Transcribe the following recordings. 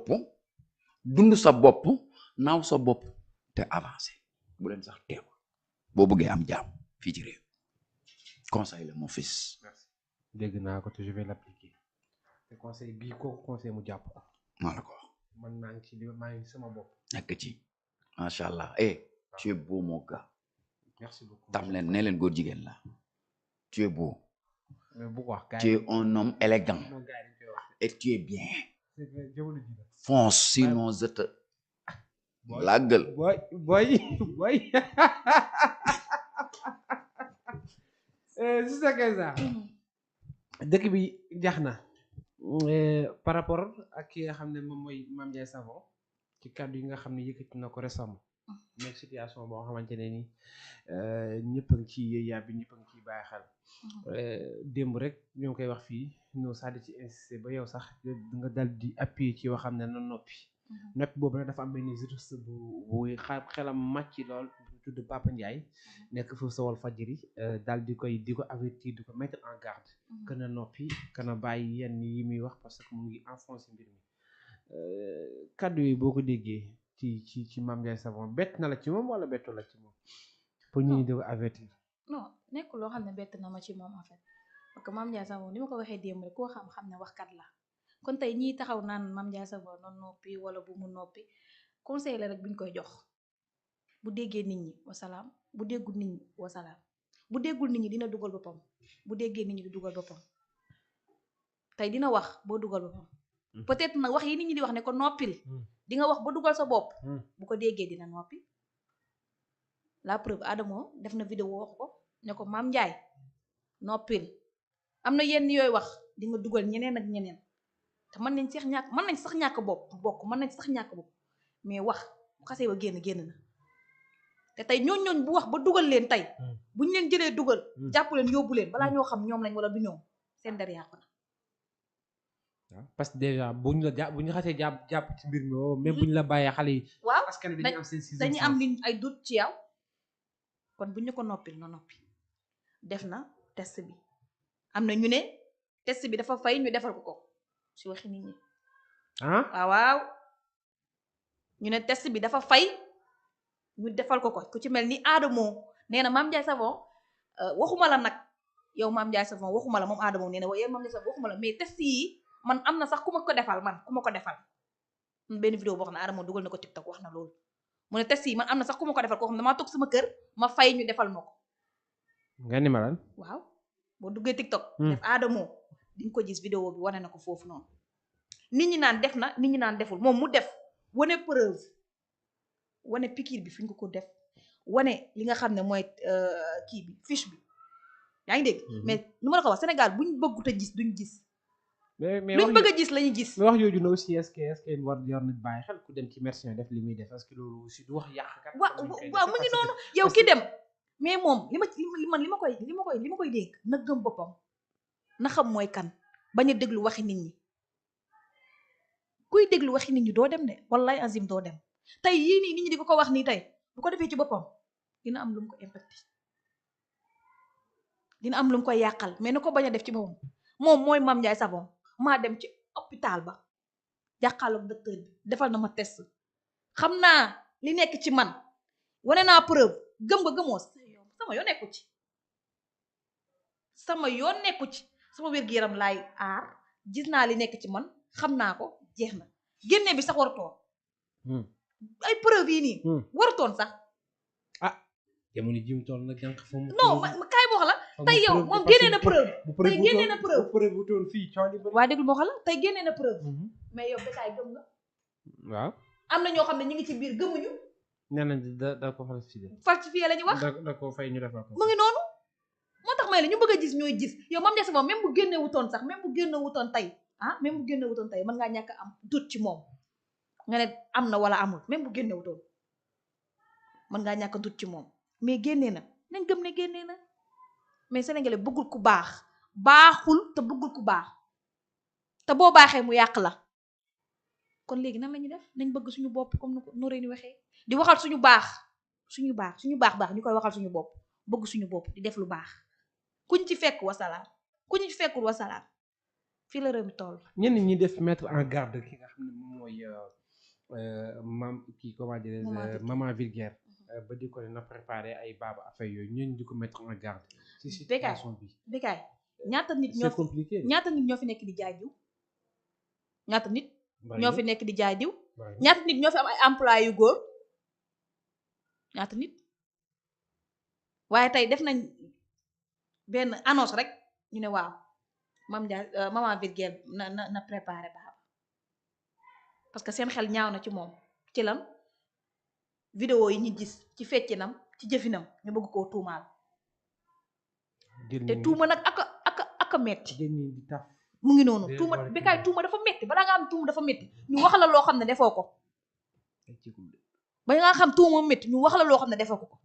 bopp dund sa bopp naaw sa bopp te avancé bu leen sax teew boo bëggee am jàmm fii ci réew conseil la mon fils. merci dégg naa ko te je vais l'appliquer te conseil bii kooku conseil mu jàpp ko. maa la ko wax. man maa ngi sama bopp. nekk ci macha allah tu es beau mon gars. merci beaucoup tam leen ne leen góor jigéen la tu es beau. mais bu ko wax gars tu es un homme élégant et tu es bien. fonce sinon je te. la gueule. boy c'est ça que ça dëkk bi jax na par rapport ak ki nga xam ne moom mooy Mame Ndiaye Savon ci kàddu yi nga xam ne yëkkati na ko récemment nekk situation boo xamante ne ni ñëpp a ngi ci yéeyaa bi ñëpp a ngi ciy bàyyi xel démb rek ñoo ngi koy wax fii ñoo sàddi ci insisté ba yow sax nga dal di appuyer ci yoo xam ne na noppi boobu nag dafa am benn juriste bu xelam màcc lool tudd Papa Ndiaye nekk foofu sa Walfadjri daal di ko avertir di ko mettre en garde que na noppi que na bàyyi yenn yi muy wax parce que mu ngi enfoncé mbir mi kàddu yi boo ko déggee ci Mame Ndiaye Savon bett na la ci moom wala bettu la ci moom pour ñu di ko avertir. non nekk loo xam ne bett na ma ci moom en fait parce que Mame Ndiaye Savon ni ma ko waxee démb rek koo xam ne waxkat la kon tey ñiy taxaw naan Mame Ndiaye Savon noonu noppi wala bu mu noppi conseil la rek buñ koy jox bu déggee nit ñi wasalaam bu déggul nit ñi wasalaam bu déggul nit ñi dina dugal boppam bu déggee nit ñi di dugal boppam tey dina wax boo dugal boppam peut-être nag wax yi nit ñi di wax ne ko noppil di nga wax ba dugal sa bopp bu ko déggee dina noppi la preuve Adamo def na vidéo wax ko ne ko Mame Ndiaye noppil am na yenn yooyu wax di nga dugal ñeneen ak ñeneen te mën nañ sax ñàkk bopp mën nañ sax ñàkk bopp mais wax bu xasee ba génn na te tey ñooñ bu wax ba dugal leen tey buñ leen jëlee dugal jàpp leen yóbbu leen balaa ñoo xam ñoom lañ wala du ñoom seen der yàqu na waaw parce que déjà bu ñu xasee jàpp ci mbir mi même bu ñu la bàyyee xale yi waaw askan wi dañuy am seen dañuy am liñ ay doute ci yow kon bu ñu ko noppil na noppi def na test bi am na ñu ne test bi dafa fay ñu defal ko si waxi nit ñi waaw ñu ne test bi dafa fay ñu defal ko ku ci mel ni Adamo nee na Mame Ndiaye Savon waxuma la nag yow Mame Ndiaye Savon waxuma la moom Adamo nee na yow Mame Ndiaye Savon waxuma la mais test yi man am na sax ku ma ko defal benn vidéo boo xam ne Adamo dugal na ko TikTok wax na loolu mu ne test yi man am na sax ku ma ko defal koo xam ne damaa toog sama kër ma fay ñu defal ma ko nga ni ma lan waaw boo duggee TikTok def Adamo di nga ko gis vidéo bi wane na ko foofu noonu nit ñi naan def na nit ñi naan deful moom mu def wane preuve wane piqûre bi fi ñu ko def wane li nga xam ne mooy kii bi fiche bi yaa ngi dégg mais nu ma la ko wax Sénégal buñ bëggut a gis duñ gis luñ bëgg a gis lañuy gis mais wax yooyu na aussi est-ce que war nañ bàyyi xel ku dem ci médecin def li muy def parce que loolu aussi du wax yàqkat waaw mu ngi noonu yow ki dem mais moom li ma koy dégg na gëm boppam na xam mooy kan bañ a déglu waxi nit ñi kuy déglu waxi nit ñi doo dem de wallahi azim doo dem tey yii nii nit ñi di ko wax nii tey bu ko defee ci boppam dina am lu mu ko impacté dina am lu mu koy yàqal mais na ko bañ a def ci moom mooy Mame Ndiaye Savon maa dem ci hôpital ba jàkkaarloog docteur bi defal na ma test xam naa li nekk ci man wane naa preuve gëm nga gëmoo sama yoon nekku ci sama wér-gu-yaram laay aar gis naa li nekk ci man xam naa ko jeex na génne bi sax warutoon ay preuve yi nii warutoon sax jamono ji mu toll nag jànq fa mu non kaay boo xam la tey yow moom génnee na preuve tey génnee na preuve waaye déglu moo xam la tey génnee na preuve mais yow betaay gëm nga waaw am na ñoo xam ne ñu ngi ci biir gëmuñu nee nañ da ko falsifié la ñu wax da ko fay ñu defal ko mu ngi noonu moo tax may la ñu bëgg a gis ñooy gis yow Mame Ndiaye Savon même bu génne wutoon sax même bu génne wutoon tey mën ngaa ñàkk am doute ci moom nga ne am na wala amul même bu génne wutoon mën ngaa ñàkk doute ci moom mais génnee na nañ gëm ne génnee na mais sénégalais bëggul ku baaxul te bëggul ku baax te boo baaxee mu yàq la kon léegi nan lañu def nañ bëgg suñu bopp comme nu ko noree ni waxee di waxal suñu baax ñu koy waxal suñu bopp bëgg suñu bopp di def lu baax kuñ ci fekk wasalaam kuñ ci fekkul wasalaam fii la réew mi toll. ñenn ñi def mettre en garde ki nga xam ne moom mooy mam kii comment dire maman vulgaire ba di ko ne na préparé ay baaba affaire yooyu ñooñu di ko mettre en garde ci situation bi. Bécaye ñaata nit ñoo c'est compliqué ñaata nit ñoo fi nekk di jaay diw ñaata nit ñoo fi nekk di jaay diw ñaata nit ñoo fi am ay employé yu góor ñaata nit waaye tey def nañ benn annonce rek ñu ne waaw maman vulgaire na préparé baaba parce que seen xel ñaaw na ci moom ci lan vidéo yi ñu gis ci feccinam ci jëfinam ñu bëgg koo tuumaal te tuuma nag aka metti mu ngi noonu tuuma Bécaye tuuma dafa metti balaa nga am tuuma dafa metti ñu wax la loo xam ne defoo ko ba nga xam tuuma metti ñu wax la loo xam ne defoo ko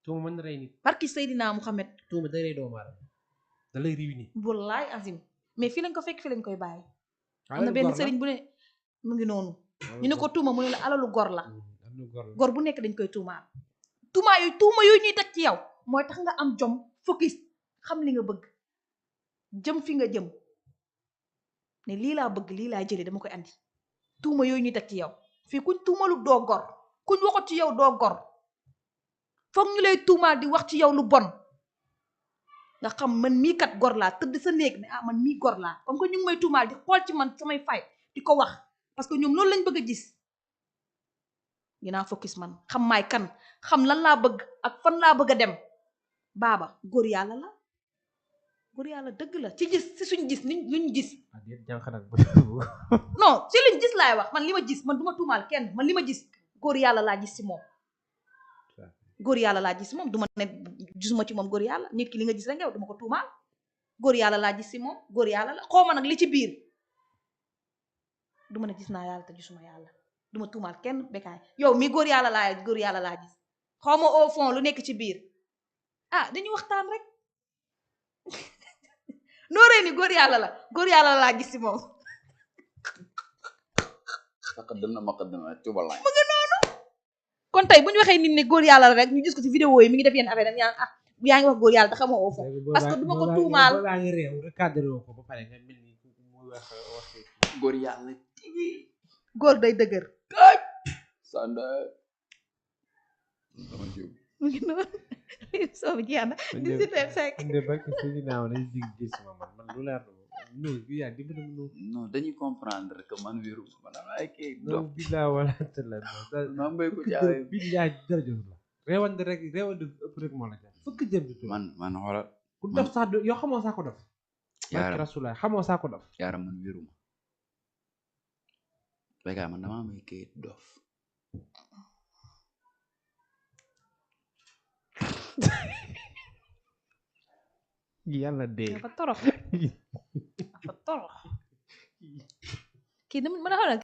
tuuma mën na rey nit barki Seydina Muhammad tuuma day rey doomu aadama da lay réunir wallaay azim mais fii lañ ko fekk fii lañ koy bàyyi am na benn sëriñ bu ne mu ngi noonu ñu ne ko tuuma mu ne la alalu gor la gor bu nekk dañ koy tuumaal tuuma yooyu ñuy teg ci yow mooy tax nga am jom focus xam li nga bëgg jëm fi nga jëm ne lii laa bëgg lii laa jëlee dama koy andi tuuma yooyu ñuy teg ci yow fii kuñ tuumalu doo gor kuñ waxut ci yow doo gor foog ñu lay tuumaal di wax ci yow lu bon nga xam man mii kat gor laa tëdd sa néeg ne man mii gor laa comme que ñu ngi may tuumaal di xool ci man samay fay di ko wax parce que ñoom loolu lañ bëgg a gis dinaa focus man xam maay kan xam lan laa bëgg ak fan laa bëgg a dem baaba góor yàlla la góor yàlla dëgg la ci gis si suñ gis luñ gis non si luñ gis laay wax man li ma gis man duma tuumaal kenn man li ma gis góor yàlla laa gis si moom góor yàlla laa gis si moom duma ne gisuma ci moom góor yàlla nit ki li nga gis rek yow duma ko tuumaal góor yàlla laa gis si moom góor yàlla la xooma nag li ci biir duma ne gis naa yàlla te gisuma yàlla duma tuumaal kenn Bécaye yow mii góor yàlla laa gis xawma au fond lu nekk ci biir dañuy waxtaan rek noo rey ni góor yàlla laa gis si moom mu ngi noonu kon tey bu ñu waxee nit ne góor yàlla la rek ñu gis ko ci vidéo yi mi ngi def yenn affaire dañ yaa ngi wax góor yàlla te xamoo au fond parce que duma ko tuumaal góor yàlla góor day dëgër sanda mu ngi noonu soo jeex na 18h05 non dañuy comprendre que man wéru man ay kay do bila wala tala ma mbay ko jaay billahi jërëjëf la réewande ëpp rek moo la jaar fukk jëm man xoola ku def sax yow xamoo saa ko def yaara rasulaay xamoo saa ko def yaara man wéru ma Bécaye man dama may kayit dof yàlla dee dafa torox kii dama mën a xoolal